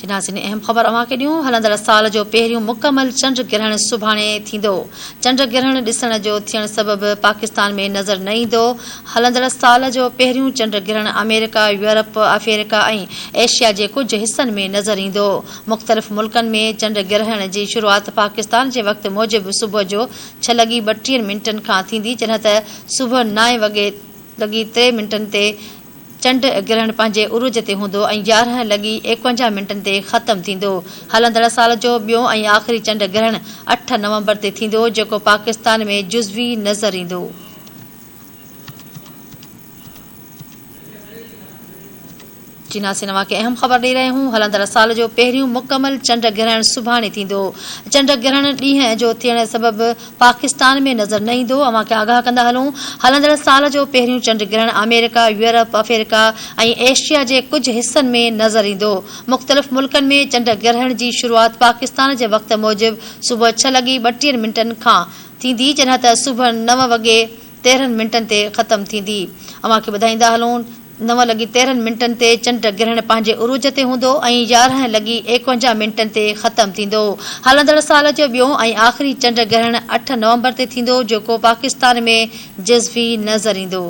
جي ناظرين اهم خبر اوهان کي ڏيون هلندڙ سال جو پهريون مڪمل چنڊ گرهڻ سڀاڻي ٿيندو چنڊ گرهڻ ڏسڻ جو ٿيڻ سبب پاڪستان ۾ نظر نه ايندو هلندڙ سال جو پهريون چنڊ گرهڻ آمريڪا يورپ آفيريڪا ۽ ايشيا جي ڪجهه حصن ۾ نظر ايندو مختلف ملڪن ۾ چنڊ گرهڻ جي شروعات پاڪستان جي وقت موجب صبح جو ڇهه لڳي 32 منٽن کان ٿيندي جڏهن ته صبح نائين وڳي لڳي ٽي منٽن تي چنڊ گرهڻ پنهنجي عروج تي هوندو ۽ 11 لڳي 51 منٽن تي ختم ٿيندو. هلندڙ سال جو ٻيو ۽ آخري چنڊ گرهڻ اٺ نومبر تي ٿيندو جيڪو پاڪستان ۾ جزوي نظر ايندو. جي ناظرين اوهان کي اهم خبر ڏئي رهيا آهيون هلندڙ سال جو پهريون مڪمل چنڊ گرهڻ سڀاڻي ٿيندو. چنڊ گرهڻ ڏينهن جو ٿيڻ سبب پاڪستان ۾ نظر نه ايندو، اوهان کي آگاهه ڪندا هلون، هلندڙ سال جو پهريون چنڊ گرهڻ آمريڪا، يورپ، آفريڪا ۽ ايشيا جي ڪجهه حصن ۾ نظر ايندو. مختلف ملڪن ۾ چنڊ گرهڻ جي شروعات پاڪستان جي وقت موجب صبح ڇهه لڳي 32 منٽن کان ٿيندي جڏهن ته صبح نو وڳي 13 منٽن تي ختم ٿيندي. اوهان کي ٻڌائيندا هلون. نو لڳي 13 منٽن تي چنڊ گرهڻ پنهنجي عروج تي هوندو ۽ 11 لڳي 51 منٽن تي ختم ٿيندو. هلندڙ سال جو ٻيو ۽ آخري چنڊ گرهڻ اٺ نومبر تي ٿيندو جيڪو پاڪستان ۾ جزوي نظر ايندو.